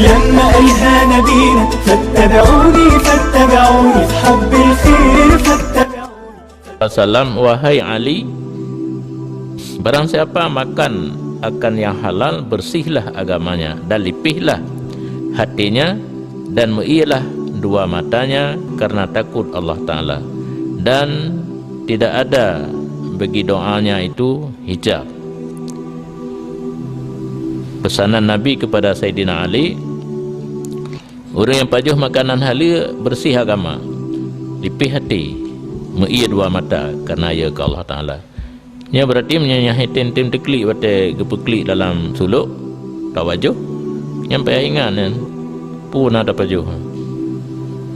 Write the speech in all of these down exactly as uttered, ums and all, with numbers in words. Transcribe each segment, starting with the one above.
لما قالها نبينا فاتبعوني، فاتبعوني في حب الخير، فاتبعوني. Wasallam, "Wahai Ali, barang siapa makan akan yang halal, bersihlah agamanya dan lipihlah hatinya dan meuiyalah dua matanya karena takut Allah Ta'ala, dan tidak ada bagi doanya itu hijab." Pesanan Nabi kepada Saidina Ali, ureuëng nyang pajoh makanan haleue beureuséh agama, lipéh até, meuié dua mata kareuna yö keu Allah Taala. Nyoe beurati meunyoe nyang tem-tem teuklik watée geupeuklik dalam sulok, tapajoh, nyan payah ingat nyan, peue na tapajoh.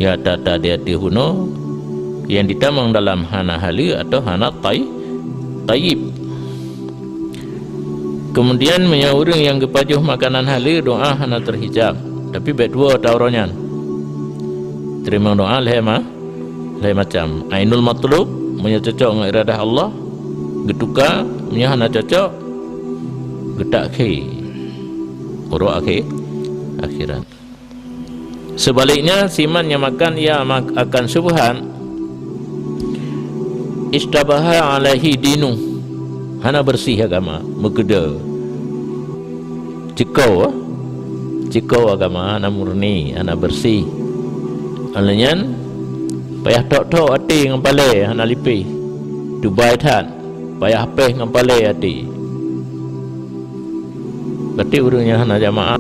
Ya tata di ateueh bunoe, nyang jitamong dalam hana haleue atawa hana tay-, tayyib. Keumudian, meunyoe ureuëng nyang geupajoh makanan haleue doá hana teuhijab, tapi bék tuwoe ata uroe nyan. Teurimong doá lhée ma-, lhée macam. Ainul matlub, meunyoe cocok ngon iradah Allah, geutuka, meunyoe hana cocok, geutakhé uroe akhé-, akhirat. Seubaliknya, siman nyang makan ia mak-, akan syubhat, istabaha alaihi dinu, hana beureuséh agama, meukeudeu. Ceuko, ceuko agama hana murni, hana beureuséh. Óh lheueh nyan, payah thok-thok até ngon palée hana lipéh, tubai that, payah péh ngon palée até. Berarti ureuëng nyang hana jamaah.